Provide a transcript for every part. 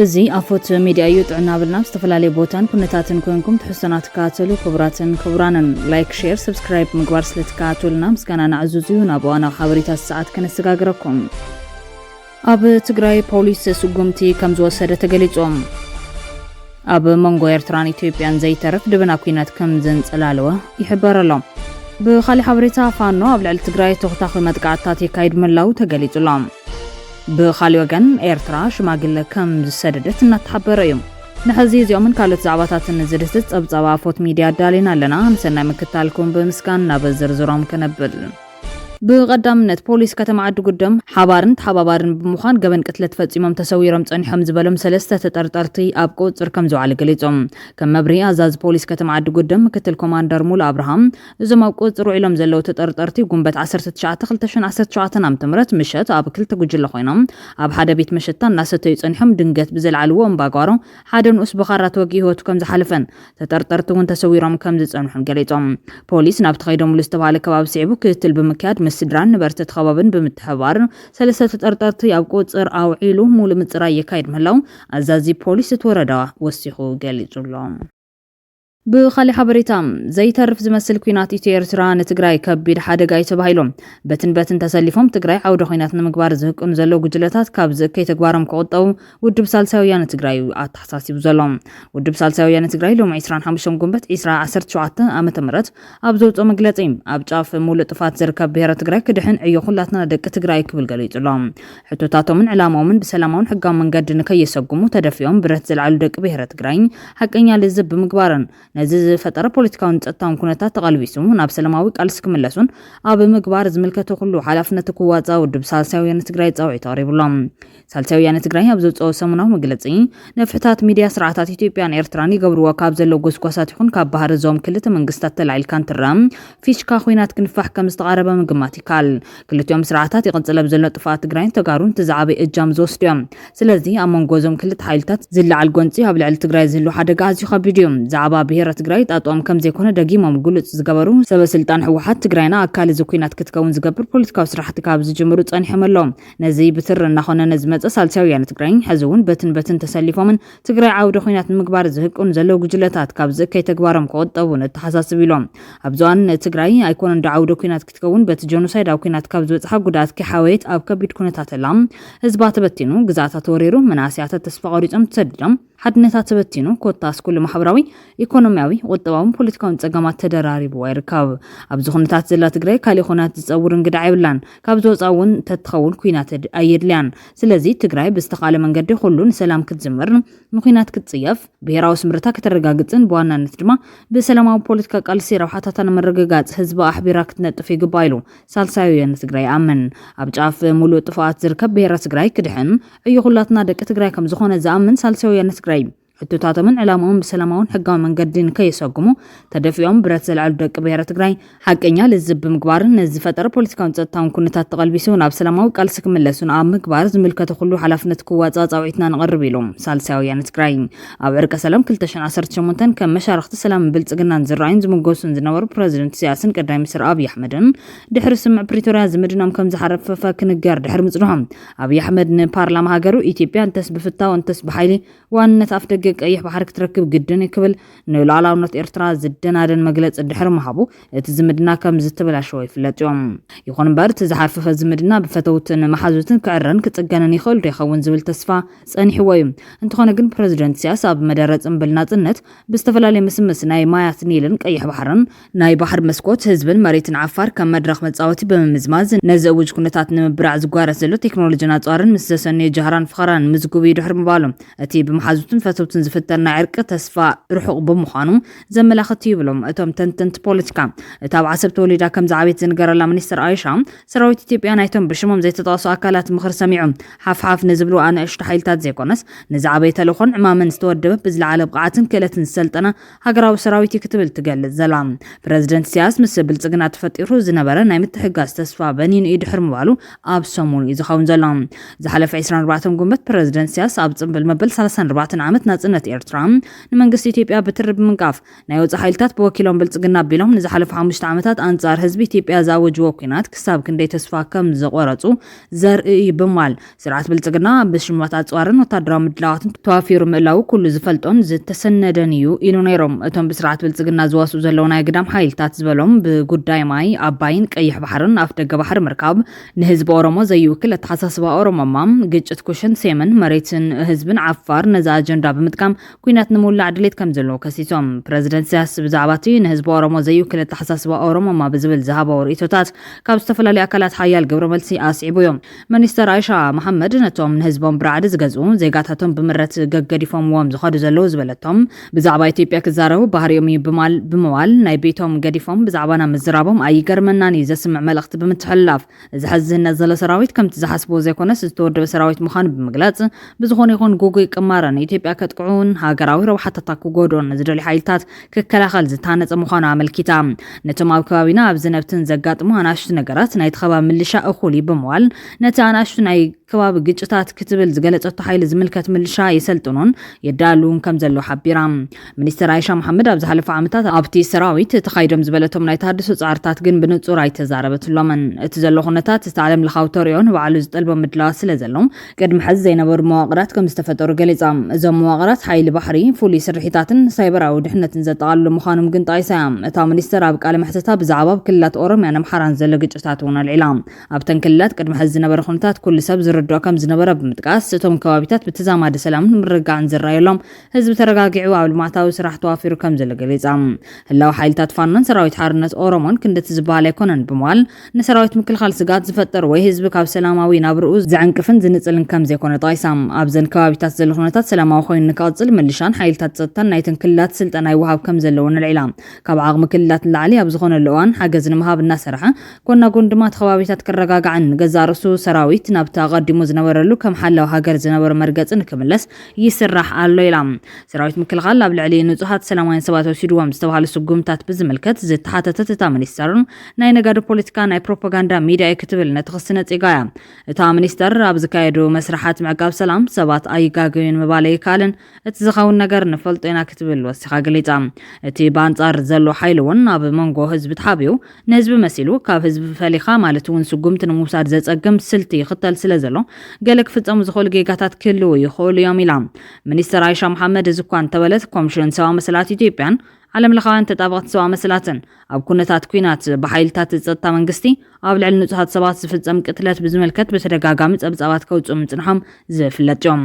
እዚ ኣፎት ሚድያ እዩ። ጥዕና ብልና ኣብ ዝተፈላለየ ቦታን ኩነታትን ኮንኩም ትሕዝቶና ትከታተሉ ክቡራትን ክቡራንን፣ ላይክ፣ ሼር፣ ሰብስክራይብ ምግባር ስለ ትከታተሉና ምስጋና ንዕዙዝ እዩ። ናብ እዋናዊ ሓበሬታ ሰዓት ከነሰጋግረኩም። ኣብ ትግራይ ፖሊስ ስጉምቲ ከም ዝወሰደ ተገሊጹ። ኣብ መንጎ ኤርትራን ኢትዮጵያን ዘይተርፍ ድብና ኩናት ከም ዘንጸላለወ ይሕበር ኣሎ። ብኻሊእ ሓበሬታ፣ ፋኖ ኣብ ልዕሊ ትግራይ ተኹታኺ መጥቃዕትታት የካይድ ምህላው ተገሊጹ ኣሎ። ብኻሊእ ወገን፣ ኤርትራ ሽማግለ ከም ዝሰደደት እናተሓበረ እዩ። ንሕዚ እዚኦምን ካልኦት ዛዕባታትን ዝድህስስ ጸብጻብ ኣፎት ሚድያ ኣዳሊና ኣለና። ንሰናይ ምክታልኩም ብምስጋን ናብ ዝርዝሮም ከነብል። ብቐዳምነት፣ ፖሊስ ከተማ ዓዲ ጉደም ሓባርን ተሓባባርን ብምዃን ገበን ቅትለት ፈጺሞም ተሰዊሮም ጸኒሖም ዝበሎም ሰለስተ ተጠርጠርቲ ኣብ ቁጽጽር ከም ዝወዓለ ገሊጾም። ከም መብርሂ፣ ኣዛዚ ፖሊስ ከተማ ዓዲ ጉደም ምክትል ኮማንደር ሙሉ ኣብርሃም፣ እዞም ኣብ ቁጽጽር ውዒሎም ዘለዉ ተጠርጠርቲ፣ ጉንበት ዓሰርተ ትሽዓተ ክልተ ሽሕን ዓሰርተ ሸውዓተን ዓመተ ምህረት ምሸት ኣብ ክልተ ጉጅለ ኮይኖም ኣብ ሓደ ቤት መሸታ እናሰተዩ ጸኒሖም፣ ድንገት ብዘልዓልዎ እምባጓሮ ሓደ ንኡስ ብኻራ ተወጊኡ ህይወቱ ከም ዝሓለፈን ተጠርጠርቲ እውን ተሰዊሮም ከም ዝጸንሑን ገሊጾም። ፖሊስ ናብቲ ከይዶምሉ ዝተባህለ ከባቢ ስዒቡ ክትትል ብምክያድ፣ ምስ ስድራን ነበርቲ እቲ ከባብን ብምትሕብባር፣ ሰለስተ ተጠርጠርቲ ኣብ ቁጽጽር ኣውዒሉ ሙሉእ ምጽራይ የካይድ ምህላው ኣዛዚ ፖሊስ እቲ ወረዳ ወሲኹ ገሊጹ ኣሎ። ብኻሊእ ሓበሬታ፣ ዘይተርፍ ዝመስል ኲናት ኢትዮ ኤርትራ ንትግራይ ከቢድ ሓደጋ እዩ ተባሂሉ። በትን በትን ተሰሊፎም ትግራይ ዓውደ ኲናት ንምግባር ዝህቅኑ ዘለዉ ጉጅለታት ካብ ዝእከይ ተግባሮም ክቑጠቡ ውድብ ሳልሳይ ወያነ ትግራይ ኣተሓሳሲቡ ዘሎ። ውድብ ሳልሳይ ወያነ ትግራይ ሎሚ ዕስራን ሓሙሽተን ጉንበት ዕስራ ዓሰርተ ሸውዓተ ዓመተ ምህረት ኣብ ዘውፅኦ መግለፂ፣ ኣብ ጫፍ ሙሉእ ጥፋት ዝርከብ ብሄረ ትግራይ ክድሕን ዕዮ ኩላትና ደቂ ትግራይ ክብል ገሊጹ ኣሎ። ሕቶታቶምን ዕላማኦምን ብሰላማውን ሕጋዊ መንገዲ ንከየሰጉሙ ተደፊኦም ብረት ዘልዓሉ ደቂ ብሄረ ትግራይ ሓቀኛ ልዝብ ብምግባርን ነዚ ዝፈጠረ ፖለቲካውን ጸጥታውን ኩነታት ተቐልቢሱ ናብ ሰላማዊ ቃልሲ ክምለሱን ኣብ ምግባር ዝምልከቶ ኩሉ ሓላፍነቱ ክዋጻእ ውድብ ሳልሳይ ወያነ ትግራይ ጻውዒት ኣቕሪቡ ኣሎ። ሳልሳይ ወያነ ትግራይ ኣብ ዘውፅኦ ሰሙናዊ መግለጺ፣ ነፍሕታት ሚድያ ስርዓታት ኢትዮጵያን ኤርትራን ይገብርዎ ካብ ዘለዉ ጎስጓሳት ይኹን ካብ ባህሪ እዞም ክልተ መንግስታት ተላዒልካ እንትረአ፣ ፊሽካ ኲናት ክንፋሕ ከም ዝተቓረበ ምግማት ይከኣል። ክልቲኦም ስርዓታት ይቕጽል ኣብ ዘሎ ጥፍኣት ትግራይን ተጋሩን እቲ ዝዓበየ እጃም ዝወስዱ እዮም። ስለዚ ኣብ መንጎ እዞም ክልተ ሓይልታት ዝለዓል ጎንፂ ኣብ ልዕሊ ትግራይ ዝህሉ ሓደጋ ኣዝዩ ከቢድ እዩ። ዛዕባ ብሄረ ትግራይ ጣጥኦም ከም ዘይኮነ ደጊሞም ግሉጽ ዝገበሩ ሰበ ስልጣን ህወሓት፣ ትግራይና ኣካል እዚ ኲናት ክትከውን ዝገብር ፖለቲካዊ ስራሕቲ ካብ ዝጅምሩ ጸኒሖም ኣለዉ። ነዚ ብትሪ እናኾነነ ዝመጸ ሳልሳይ ወያነ ትግራይ፣ ሕዚ እውን በትን በትን ተሰሊፎምን ትግራይ ዓውደ ኲናት ንምግባር ዝህቅኑ ዘለዉ ጉጅለታት ካብ ዝእከይ ተግባሮም ክቑጠቡ ነተሓሳስብ ኢሎም። ኣብዚ እዋን ትግራይ ኣይኮነን ዶ ዓውደ ኲናት ክትከውን፣ በቲ ጀኖሳይዳዊ ኲናት ካብ ዝበፅሓ ጉድኣት ከይሓወየት ኣብ ከቢድ ኩነታት ኣላ። ህዝባ ተበቲኑ፣ ግዝኣታ ተወሪሩ፣ መናእሰያታ ተስፋ ቆሪጾም ተሰዲዶም፣ ሓድነታ ተበቲኑ፣ ኮታስ ኩሉ ማሕበራዊ፣ ኢኮኖሚያዊ፣ ቁጠባውን ፖለቲካውን ጸገማት ተደራሪብዋ ይርከብ። ኣብዚ ኩነታት ዘላ ትግራይ ካሊእ ኩናት ዝጸውር እንግዳ የብላን። ካብ ዝወጻ እውን ተትኸውን ኲናት ኣድ-፣ ኣየድልያን። ስለዚ ትግራይ ብዝተኻለ መንገዲ ኩሉ ንሰላም ክትዝምር፣ ንኲናት ክትጽየፍ፣ ብሄራዊ ስምርታ ከተረጋግጽን ብዋናነት ድማ ብሰላማዊ ፖለቲካ ቃልሲ ረብሓታታ ንምርግጋጽ ህዝባ ኣሕቢራ ክትነጥፍ ይግባእ ኢሉ ሳልሳይ ወያነ ትግራይ ይኣምን። ኣብ ጫፍ ሙሉእ ጥፍኣት ዝርከብ ብሄረ ትግራይ ክድሕን ዕዮ ኩላትና ደቂ ትግራይ ከም ዝኾነ ዝኣምን ሳልሳይ ወያነ ትግራይ፣ ሕቶታቶምን ዕላማኦም ብሰላማውን ሕጋዊ መንገዲ ንከየሰጉሙ ተደፊኦም ብረት ዘልዓሉ ደቂ ብሄረ ትግራይ ሓቀኛ ልዝብ ብምግባርን ነዚ ዝፈጠረ ፖለቲካውን ጸጥታውን ኩነታት ተቐልቢሱ ናብ ሰላማዊ ቃልሲ ክምለሱን ኣብ ምግባር ዝምልከቶ ኩሉ ሓላፍነት ክዋጻእ ጻውዒትና ነቕርብ ኢሉ ሳልሳይ ወያነ ትግራይ። ኣብ ዕርቀ ሰላም ክልተ ሽሕን ዓሰርተ ሸሞንተን ከም መሻርኽቲ ሰላምን ብልጽግናን ዝረኣዩን ዝምጎሱን ዝነበሩ ፕረዚደንት ኢሳያስን ቀዳማይ ሚኒስትር ኣብይ ኣሕመድን ድሕሪ ስምምዕ ፕሪቶርያ ዝምድኖም ከም ዝሓረፈፈ ክንገር ድሕሪ ምጽንሖም፣ ኣብይ ኣሕመድ ንፓርላማ ሃገሩ ኢትዮጵያ እንተስ ብፍታው እንተስ ብሓይሊ ዋንነት ኣፍ ደገ ቀይሕ ባሕሪ ክትረክብ ግድን እዩ ክብል ንሉዓላውነት ኤርትራ ዝደናደን መግለጺ ድሕሪ ምሃቡ፣ እቲ ዝምድና ከም ዝተበላሸወ ይፍለጥ እዩ። ይኹን እምበር፣ እቲ ዝሓርፈፈ ዝምድና ብፈተውትን መሓዙትን ክዕረን ክጽገንን ይኽእል ዶ ይኸውን ዝብል ተስፋ ጸኒሕዎ እዩ። እንተኾነ ግን፣ ፕረዚደንት ኢሳያስ ኣብ መደረ ጽምብል ናጽነት ብዝተፈላለየ ምስምስ ናይ ማያት ኒልን ቀይሕ ባሕርን ናይ ባሕሪ መስኮት ህዝብን መሬትን ዓፋር ከም መድረኽ መጻወቲ ብምምዝማዝ፣ ነዚ እውጅ ኩነታት ንምብራዕ ዝጓረስ ዘሎ ቴክኖሎጂን ኣጽዋርን ምስ ዘሰንዮ ጃህራን ፈኸራን ምዝጉብ እዩ ድሕሪ ምባሉ፣ እቲ ብመሓዙትን ፈተውትን ዝፍጠር ናይ ዕርቂ ተስፋ ርሑቕ ብምዃኑ ዘመላኽት እዩ ይብሎም እቶም ተንተንቲ ፖለቲካ። እታ ኣብ ዓሰብ ተወሊዳ ከም ዝዓበየት ዝንገረላ ሚኒስትር ኣይሻ፣ ሰራዊት ኢትዮጵያ ናይቶም ብሽሞም ዘይተጠቕሱ ኣካላት ምኽሪ ሰሚዑ፣ ሓፍሓፍ ንዝብሉ ኣናእሽቱ ሓይልታት ዘይኮነስ፣ ንዝዓበየ ተልእኾን ዕማምን ዝተወደበ፣ ብዝለዓለ ብቕዓትን ክእለትን ዝሰልጠነ ሃገራዊ ሰራዊት እዩ ክትብል ትገልጽ ዘላ። ፕረዚደንት ኢሳያስ ምስ ብልጽግና ተፈጢሩ ዝነበረ ናይ ምትሕግጋዝ ተስፋ በኒኑ እዩ ድሕሪ ምባሉ ኣብ ሰሙኑ እዩ ዝኸውን ዘሎ። ዝሓለፈ ዕስራን ኣርባዕተን ጉንበት ፕረዚደንት ኢሳያስ ኣብ ጽምብል መበል ሰላሳን ኣርባዕተን ዓመት ናጽነት ነት ኤርትራ ንመንግስቲ ኢትዮጵያ ብትሪ ብምንቃፍ፣ ናይ ወጻኢ ሓይልታት ብወኪሎም ብልጽግና ኣቢሎም ንዝሓለፉ ሓሙሽተ ዓመታት ኣንጻር ህዝቢ ኢትዮጵያ ዝኣወጅዎ ኲናት ክሳብ ክንደይ ተስፋ ከም ዘቆረጹ ዘርኢ እዩ ብምባል፣ ስርዓት ብልጽግና ብሽማት ኣጽዋርን ወታደራዊ ምድላዋትን ተዋፊሩ ምህላዉ ኩሉ ዝፈልጦን ዝተሰነደን እዩ ኢሉ ነይሮም። እቶም ብስርዓት ብልጽግና ዝዋስኡ ዘለዉ ናይ ግዳም ሓይልታት ዝበሎም ብጉዳይ ማይ ኣባይን ቀይሕ ባሕርን ኣፍ ደገ ባሕሪ ምርካብ ንህዝቢ ኦሮሞ ዘይውክል ኣተሓሳስባ ኦሮሞማ፣ ግጭት ኩሽን ሴምን መሬትን ህዝብን ዓፋር ነዚ ኣጀንዳ ብምጥቃም ኲናት ንምውላዕ ድሌት ከም ዘለዎ ከሲሶም። ፕረዚደንት ኢሳያስ ብዛዕባ እቲ ንህዝቢ ኦሮሞ ዘይውክል ኣተሓሳስባ ኦሮሞማ ብዝብል ዝሃቦ ርእይቶታት ካብ ዝተፈላለዩ ኣካላት ሓያል ግብረ መልሲ ኣስዒቡ እዩ። ሚኒስተር ኣይሻ መሓመድ ነቶም ንህዝቦም ብራዕዲ ዝገዝኡ ዜጋታቶም ብምረት ገገዲፎምዎም ዝኸዱ ዘለዉ ዝበለቶም፣ ብዛዕባ ኢትዮጵያ ክዛረቡ ባህሪኦም እዩ ብማል ብምባል ናይ ቤቶም ገዲፎም ብዛዕባና ምዝራቦም ኣይገርመናን እዩ ዘስምዕ መልእኽቲ ብምትሕልላፍ፣ እዚ ሕዚ ዝህነጽ ዘሎ ሰራዊት ከምቲ ዝሓስብዎ ዘይኮነስ ዝተወደበ ሰራዊት ምዃኑ ብምግላጽ፣ ብዝኾነ ይኹን ግጉይ ቅማረ ንኢትዮጵያ ከጥቅዑን ሃገራዊ ረብሓታታ ክጎድኡን ንዝደልዩ ሓይልታት ክከላኸል ዝታነጸ ምዃኑ ኣመልኪታ። ነቶም ኣብ ከባቢና ኣብ ዝነብትን ዘጋጥሙ ኣናሽቱ ነገራት ናይቲ ከባቢ ምልሻ እኹል እዩ ብምባል፣ ነቲ ኣናሽቱ ናይ ከባቢ ግጭታት ክትብል ዝገለጸቶ ሓይሊ ዝምልከት ምልሻ የሰልጥኑን የዳልውን ከም ዘለዉ ሓቢራ። ሚኒስተር ኣይሻ መሓመድ ኣብ ዝሓለፈ ዓመታት ኣብቲ ሰራዊት ተኻይዶም ዝበለቶም ናይ ተሃድሶ ጻዕርታት ግን ብንጹር ኣይተዛረበትሎምን። እቲ ዘሎ ኩነታት እቲ ዓለም ለኻዊ ተርእዮ ንባዕሉ ዝጠልቦ ምድላዋት ስለ ዘሎ፣ ቅድሚ ሕዚ ዘይነበሩ መዋቕራት ከም ዝተፈጠሩ ገሊጻ። እዞም መዋቕራት ሓይሊ ባሕሪ፣ ፍሉይ ስርሒታትን ሳይበራዊ ድሕነትን ዘጠቓልሉ ምዃኖም ግን ጠቒሳ እያ። እታ ሚኒስተር ኣብ ቃለ መሕትታ ብዛዕባ ኣብ ክልላት ኦሮምያን ኣምሓራን ዘሎ ግጭታት እውን ኣልዒላ። ኣብተን ክልላት ቅድሚ ሕዚ ዝነበረ ኩነታት ኩሉ ሰብ ዝርድኦ ከም ዝነበረ ብምጥቃስ፣ እቶም ከባቢታት ብተዛማዲ ሰላምን ምርግጋዕን ዝረኣየሎም፣ ህዝቢ ተረጋጊዑ ኣብ ልምዓታዊ ስራሕ ተዋፊሩ ከም ዘሎ ገሊጻ። ህላወ ሓይልታት ፋኖን ሰራዊት ሓርነት ኦሮሞን ክንድቲ ዝበሃል ኣይኮነን ብምባል፣ ንሰራዊት ምክልኻል ስግኣት ዝፈጥር ወይ ህዝቢ ካብ ሰላማዊ ናብርኡ ዘዕንቅፍን ዝንጽልን ከም ዘይኮነ ጠቒሳ። ኣብዘን ከባቢታት ዘሎ ኩነታት ሰላማዊ ኮይኑ ንክቕጽል ምልሻን ሓይልታት ጸጥታን ናይተን ክልላት ስልጠና ይወሃብ ከም ዘለውን ኣልዒላ። ካብ ዓቕሚ ክልላት ንላዕሊ ኣብ ዝኾነሉ እዋን ሓገዝ ንምሃብ እናሰርሐ፣ ጎና ጎን ድማ እቲ ከባቢታት ክረጋጋዕን ንገዛእ ርእሱ ሰራዊት ናብቲ ኣቐዲሙ ዝነበረሉ ከም ሓላው ሃገር ዝነበሮ መርገጺ ንክምለስ ይስራሕ ኣሎ ኢላ። ሰራዊት ምክልኻል ኣብ ልዕሊ ንጹሃት ሰላማውያን ሰባት ወሲድዎም ዝተባህሉ ስጉምታት ብዝምልከት ዝተሓተተት እታ ሚኒስተር፣ ናይ ነጋዶ ፖለቲካ ናይ ፕሮፓጋንዳ ሚድያ እዩ ክትብል ነቲ ክሲ ነጺጋ እያ። እታ ሚኒስተር ኣብ ዝካየዱ መስርሓት ምዕቃብ ሰላም ሰባት ኣይጋገዩን ምባል ኣይከኣልን፣ እቲ ዝኸውን ነገር ንፈልጦ ኢና ክትብል ወሲኻ ገሊጻ። እቲ ብኣንጻር ዘሎ ሓይሊ እውን ኣብ መንጎ ህዝቢ ተሓቢኡ ንህዝቢ መሲሉ ካብ ህዝቢ ፈሊኻ ማለት እውን ስጉምቲ ንምውሳድ ዘጸግም ስልቲ ይኽተል ስለ ዘሎ፣ ገለ ክፍጸሙ ዝኽእሉ ጌጋታት ክህልዉ ይኽእሉ እዮም ኢላ። ሚኒስተር ኣይሻ መሓመድ እዚ እኳ እንተበለት፣ ኮሚሽን ሰብኣዊ መሰላት ኢትዮጵያን ዓለም ለኻውያን ተጣበቕቲ ሰብኣዊ መሰላትን ኣብ ኩነታት ኲናት ብሓይልታት ጸጥታ መንግስቲ ኣብ ልዕሊ ንጹሃት ሰባት ዝፍጸም ቅትለት ብዝምልከት ብተደጋጋሚ ጸብጻባት ከውጽኡ ምጽንሖም ዝፍለጥ እዮም።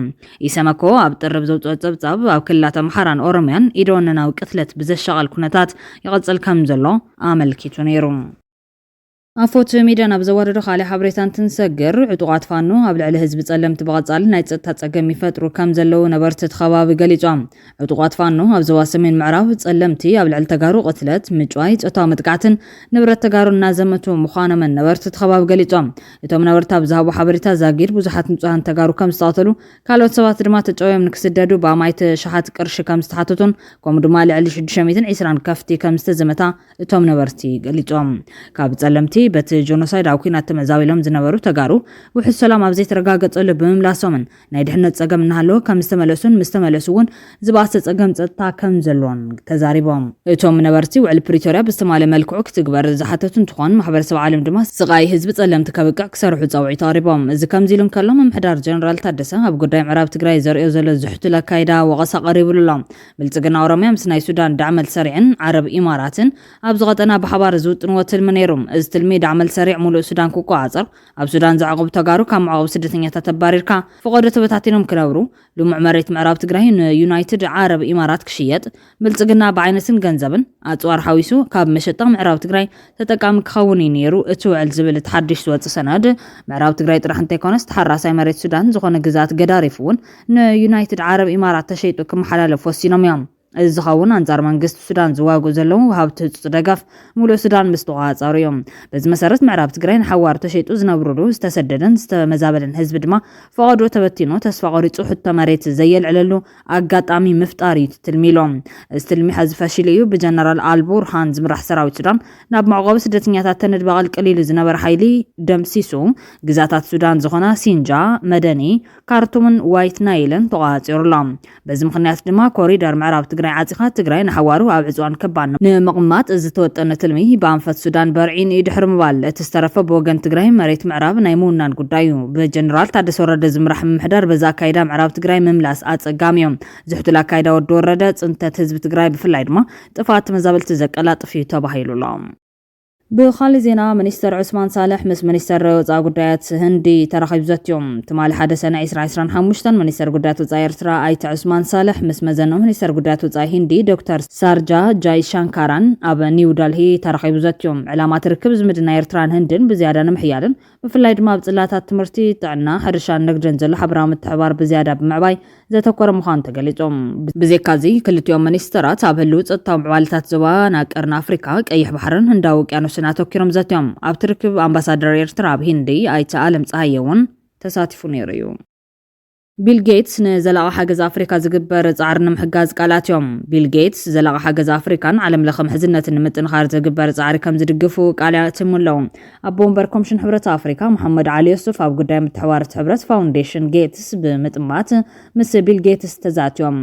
ኢሰመኮ ኣብ ጥሪ ብዘውጽኦ ጸብጻብ ኣብ ክልላት ኣምሓራን ኦሮምያን ኢደ ወነናዊ ቅትለት ብዘሻቐል ኩነታት ይቐጽል ከም ዘሎ ኣመልኪቱ ነይሩ። ኣፎት ሚድያ ናብ ዘዋደዶ ካልእ ሓበሬታ እንትንሰግር፣ ዕጡቓት ፋኖ ኣብ ልዕሊ ህዝቢ ጸለምቲ ብቐጻሊ ናይ ጸጥታ ጸገም ይፈጥሩ ከም ዘለዉ ነበርቲ እቲ ከባቢ ገሊጾም። ዕጡቓት ፋኖ ኣብ ዞባ ሰሜን ምዕራብ ጸለምቲ ኣብ ልዕሊ ተጋሩ ቅትለት፣ ምጭዋይ፣ ጾታዊ መጥቃዕትን ንብረት ተጋሩ እናዘመቱ ምዃኖምን ነበርቲ እቲ ከባቢ ገሊጾም። እቶም ነበርቲ ኣብ ዝሃቦ ሓበሬታ ዛጊድ ብዙሓት ንጹሃን ተጋሩ ከም ዝተቐተሉ፣ ካልኦት ሰባት ድማ ተጨውዮም ንክስደዱ ብኣማኢት ሸሓት ቅርሺ ከም ዝተሓተቱን ከምኡ ድማ ልዕሊ ሽዱሽተ ሚእትን ዕስራን ከፍቲ ከም ዝተዘመታ እቶም ነበርቲ ገሊጾም። ካብ ጸለምቲ በቲ ጆኖሳይድ ኣብ ኲናት ተመዛቢሎም ዝነበሩ ተጋሩ ውሑስ ሰላም ኣብ ዘይተረጋገጸሉ ብምምላሶምን ናይ ድሕነት ጸገም እናሃለወ ከም ዝተመለሱን ምስ ተመለሱ እውን ዝበኣሰ ጸገም ጸጥታ ከም ዘለዎን ተዛሪቦም። እቶም ነበርቲ ውዕል ፕሪቶርያ ብዝተማልአ መልክዑ ክትግበር ዝሓተቱ እንትኾን፣ ማሕበረሰብ ዓለም ድማ ስቓይ ህዝቢ ጸለምቲ ከብቅዕ ክሰርሑ ጻውዒት ኣቕሪቦም። እዚ ከምዚ ኢሉ እንከሎ፣ ምምሕዳር ጀነራል ታደሰ ኣብ ጉዳይ ምዕራብ ትግራይ ዘርእዮ ዘሎ ዝሕቱል ኣካይዳ ወቐሳ ቀሪቡሉ ኣሎ። ብልጽግና ኦሮምያ ምስ ናይ ሱዳን ዳዕመል ሰሪዕን ዓረብ ኢማራትን ኣብዚ ቀጠና ብሓባር ዝውጥንዎ ትልሚ ነይሩ። እዚ ትልሚ ዳዕመል ሰሪዕ ሙሉእ ሱዳን ክቆጻጸር፣ ኣብ ሱዳን ዘዕቆቡ ተጋሩ ካብ መዕቆቢ ስደተኛታት ኣባሪርካ ፈቐዶ ተበታቲኖም ክነብሩ፣ ልሙዕ መሬት ምዕራብ ትግራይ ንዩናይትድ ዓረብ ኢማራት ክሽየጥ፣ ብልጽግና ብዓይነትን ገንዘብን ኣጽዋር ሓዊሱ ካብ መሸጣ ምዕራብ ትግራይ ተጠቃሚ ክኸውን እዩ ነይሩ እቲ ውዕል ዝብል እቲ ሓድሽ ዝወጽእ ሰነድ፣ ምዕራብ ትግራይ ጥራሕ እንተይኮነስ ተሓራሳይ መሬት ሱዳን ዝኾነ ግዝኣት ገዳሪፍ እውን ንዩናይትድ ዓረብ ኢማራት ተሸይጡ ክመሓላለፍ ወሲኖም እዮም። እዚ ዝኸውን ኣንጻር መንግስቲ ሱዳን ዝዋግኡ ዘለዉ ወሃብቲ ህጹጽ ደገፍ ሙሉእ ሱዳን ምስ ተቖጻጸሩ እዮም። በዚ መሰረት ምዕራብ ትግራይ ንሓዋሩ ተሸይጡ ዝነብሩሉ ዝተሰደደን ዝተመዛበለን ህዝቢ ድማ ፈቐዶ ተበቲኑ ተስፋ ቆሪጹ ሕቶ መሬት ዘየልዕለሉ ኣጋጣሚ ምፍጣር እዩ ትልሚ ኢሎም። እዚ ትልሚ ሐዚ ፈሺሉ እዩ። ብጀነራል ኣልቡርሃን ዝምራሕ ሰራዊት ሱዳን ናብ መዕቆቢ ስደተኛታት ተነድባ ቀልቅል ኢሉ ዝነበረ ሓይሊ ደምሲሱ ግዛታት ሱዳን ዝኾና ሲንጃ፣ መደኒ፣ ካርቱምን ዋይት ናይልን ተቋፂሩሎም። በዚ ምኽንያት ድማ ኮሪደር ምዕራብ ትግራይ ዓፂኻ ትግራይ ንሓዋሩ ኣብ ዕፅዋን ከባድ ንምቕማጥ ዝተወጠነ ትልሚ ብኣንፈት ሱዳን በርዒን እዩ ድሕሪ ምባል እቲ ዝተረፈ ብወገን ትግራይ መሬት ምዕራብ ናይ ምውናን ጉዳይ እዩ። ብጀነራል ታደሰ ወረደ ዝምራሕ ምምሕዳር በዚ ኣካይዳ ምዕራብ ትግራይ ምምላስ ኣፀጋሚ እዮም። ዝሕቱል ኣካይዳ ወዲ ወረደ ፅንተት ህዝቢ ትግራይ ብፍላይ ድማ ጥፋት ተመዛበልቲ ዘቀላጥፍ እዩ ተባሂሉ ኣሎ። ብኻሊእ ዜና፣ ሚኒስተር ዑስማን ሳልሕ ምስ ሚኒስተር ወጻኢ ጉዳያት ህንዲ ተራኺቡ ዘትዮም። ትማሊ ሓደ ሰነ ዕስራ ዕስራን ሓሙሽተን ሚኒስተር ጉዳያት ወጻኢ ኤርትራ ኣይተ ዑስማን ሳልሕ ምስ መዘኖ ሚኒስተር ጉዳያት ወጻኢ ሂንዲ ዶክተር ሳርጃ ጃይ ሻንካራን ኣብ ኒው ደልሂ ተራኺቡ ዘትዮም። ዕላማ እቲ ርክብ ዝምድና ኤርትራን ህንድን ብዝያዳ ንምሕያልን ብፍላይ ድማ ኣብ ጽላታት ትምህርቲ፣ ጥዕና፣ ሕርሻን ንግድን ዘሎ ሓበራዊ ምትሕባር ብዝያዳ ብምዕባይ ዘተኮረ ምዃኑ ተገሊጹ። ብዘይካዚ ክልቲኦም ሚኒስተራት ኣብ ህልው ጸጥታዊ ምዕባለታት ዞባ፣ ናብ ቀርኒ ኣፍሪካ፣ ቀይሕ ባሕርን ህንዳዊ ውቅያኖስን ኣተኪሮም ዘትዮም። ኣብቲ ርክብ ኣምባሳደር ኤርትራ ኣብ ሂንዲ ኣይተ ኣለም ጸሃየ እውን ተሳቲፉ ነይሩ እዩ። ቢል ጌትስ ንዘላቒ ሓገዝ ኣፍሪካ ዝግበር ጻዕሪ ንምሕጋዝ ቃል ኣትዮም። ቢል ጌትስ ዘላቒ ሓገዝ ኣፍሪካን ዓለም ለኸ ምሕዝነትን ንምጥንኻር ዝግበር ጻዕሪ ከም ዝድግፉ ቃል ኣትዮም ኣለዉ። ኣቦ ወንበር ኮሚሽን ሕብረት ኣፍሪካ መሓመድ ዓሊ ዮሱፍ ኣብ ጉዳይ ምትሕባር እቲ ሕብረት ፋውንዴሽን ጌትስ ብምጥማት ምስ ቢል ጌትስ ተዛትዮም።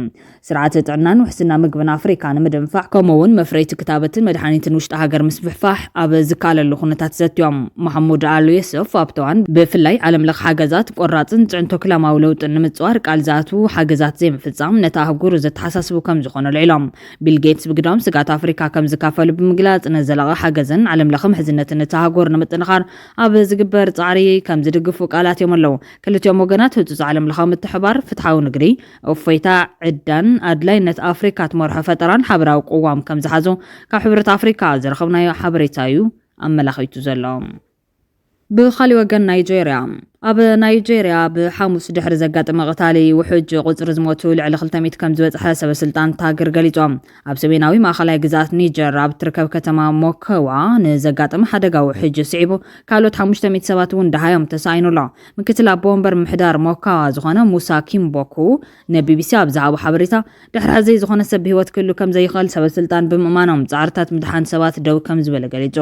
ስርዓተ ጥዕናን ውሕስና ምግብን ኣፍሪካ ንምድንፋዕ ከምኡ እውን መፍረይቲ ክታበትን መድሓኒትን ውሽጢ ሃገር ምስፍሕፋሕ ኣብ ዝካለሉ ኩነታት ዘትዮም። መሓሙድ ኣል ዮሱፍ ኣብተዋን ብፍላይ ዓለም ለኽ ሓገዛት ቆራፅን ፅዕንቶ ክላማዊ ለውጥን ንምፅዋር ቃል ዝኣትዉ ሓገዛት ዘይምፍፃም ነታ ኣህጉር ዘተሓሳስቡ ከም ዝኾነ ኣልዒሎም። ቢል ጌትስ ብግዳም ስጋት ኣፍሪካ ከም ዝካፈሉ ብምግላፅ ንዘላቒ ሓገዝን ዓለም ለኸ ምሕዝነትን እታ ኣህጉር ንምጥንኻር ኣብ ዝግበር ፃዕሪ ከም ዝድግፉ ቃላት እዮም ኣለዉ። ክልቲኦም ወገናት ህጹጽ ዓለም ለኻዊ ምትሕባር፣ ፍትሓዊ ንግዲ፣ እፎይታ ዕዳን ኣድላይነት ኣፍሪካ ትመርሖ ፈጠራን ሓበራዊ ቅዋም ከም ዝሓዙ ካብ ሕብረት ኣፍሪካ ዝረኸብናዮ ሓበሬታ እዩ ኣመላኺቱ ዘሎ። ብኻሊእ ወገን ናይጄርያ፣ ኣብ ናይጄርያ ብሓሙስ ድሕሪ ዘጋጠመ ቅታሊ ውሕጅ ቁጽሪ ዝሞቱ ልዕሊ ክልተ ሚእቲ ከም ዝበጽሐ ሰበ ስልጣን እታ ሃገር ገሊጾም። ኣብ ሰሜናዊ ማእኸላይ ግዝኣት ኒጀር ኣብ እትርከብ ከተማ ሞከዋ ንዘጋጠመ ሓደጋ ውሕጅ ስዒቡ ካልኦት ሓሙሽተ ሚእቲ ሰባት እውን ደሃዮም ተሳኢኑ ኣሎ። ምክትል ኣቦ ወንበር ምምሕዳር ሞካዋ ዝኾነ ሙሳ ኪምቦኩ ንቢቢሲ ኣብ ዝሃቦ ሓበሬታ፣ ድሕሪ ሕዚ ዝኾነ ሰብ ብህይወት ክህሉ ከም ዘይኽእል ሰበ ስልጣን ብምእማኖም ጻዕርታት ምድሓን ሰባት ደው ከም ዝበለ ገሊጹ።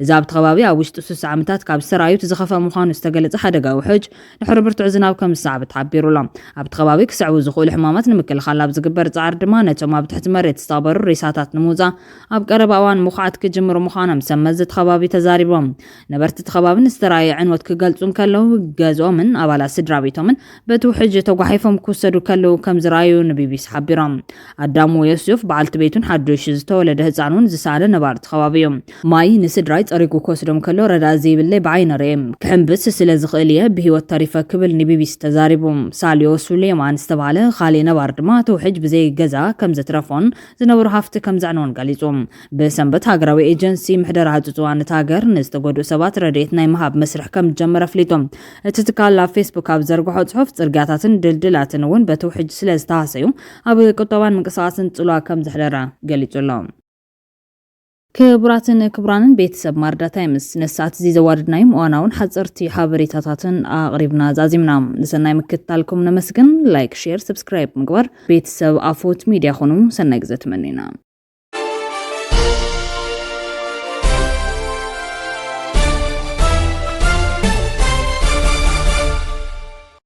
እዚ ኣብቲ ከባቢ ኣብ ውሽጢ ስሳ ዓመታት ካብ ዝተራእዩ እቲ ዝኸፍአ ምዃኑ ዝተገለጸ ሓደጋ ውሕጅ ድሕሪ ብርቱዕ ዝናብ ከም ዝሰዓበ ተሓቢሩ ኣሎ። ኣብቲ ከባቢ ክስዕቡ ዝኽእሉ ሕማማት ንምክልኻል ኣብ ዝግበር ጻዕሪ ድማ ነቶም ኣብ ትሕቲ መሬት ዝተቐበሩ ሬሳታት ንምውጻእ ኣብ ቀረባ እዋን ምኹዓት ክጅምሩ ምዃኖም ሰብ መዚ እቲ ከባቢ ተዛሪቦም። ነበርቲ እቲ ከባቢ ንዝተራእየ ዕንወት ክገልጹ እንከለዉ፣ ገዝኦምን ኣባላት ስድራ ቤቶምን በቲ ውሕጅ ተጓሒፎም ክውሰዱ ከለዉ ከም ዝረኣዩ ንቢቢሲ ሓቢሮም። ኣዳሙ ዮሱፍ፣ በዓልቲ ቤቱን ሓዱሽ ዝተወለደ ህጻኑን ዝሰኣነ ነባሪ እቲ ከባቢ እዩ። ማይ ንስድራይ ጸሪጉ ክወስዶም ከሎ ረዳእ ዘይብለይ ብዓይነ ርእየ። ክሕንብስ ስለ ዝኽእል እየ ብህይወት ተሪፈ ክብል ንቢቢሲ ተዛሪቡ። ሳልዮ ሱሌማን ዝተባህለ ካሊእ ነባሪ ድማ እቲ ውሕጅ ብዘይ ገዛ ከም ዘትረፎን ዝነበሩ ሃፍቲ ከም ዘዕነወን ገሊጹ። ብሰንበት ሃገራዊ ኤጀንሲ ምሕደራ ህጹጽ ዋና እታ ሃገር ንዝተጎድኡ ሰባት ረድኤት ናይ ምሃብ መስርሕ ከም ዝጀመረ ኣፍሊጡ። እቲ ትካል ኣብ ፌስቡክ ኣብ ዘርግሖ ጽሑፍ፣ ጽርግያታትን ድልድላትን እውን በቲ ውሕጅ ስለ ዝተሃሰዩ ኣብ ቁጠባን ምንቅስቓስን ጽልዋ ከም ዘሕደረ ገሊጹ ኣሎ። ክቡራትን ክቡራንን ቤተሰብ ማርዳ ታይምስ፣ ነሳት እዚ ዘዋደድናዮም እዋናውን ሓጸርቲ ሓበሬታታትን ኣቕሪብና ዛዚምና። ንሰናይ ምክትታልኩም ነመስግን። ላይክ፣ ሼር፣ ሰብስክራይብ ምግባር ቤተሰብ ኣፎት ሚድያ ኩኑ። ሰናይ ግዜ ትመኒና።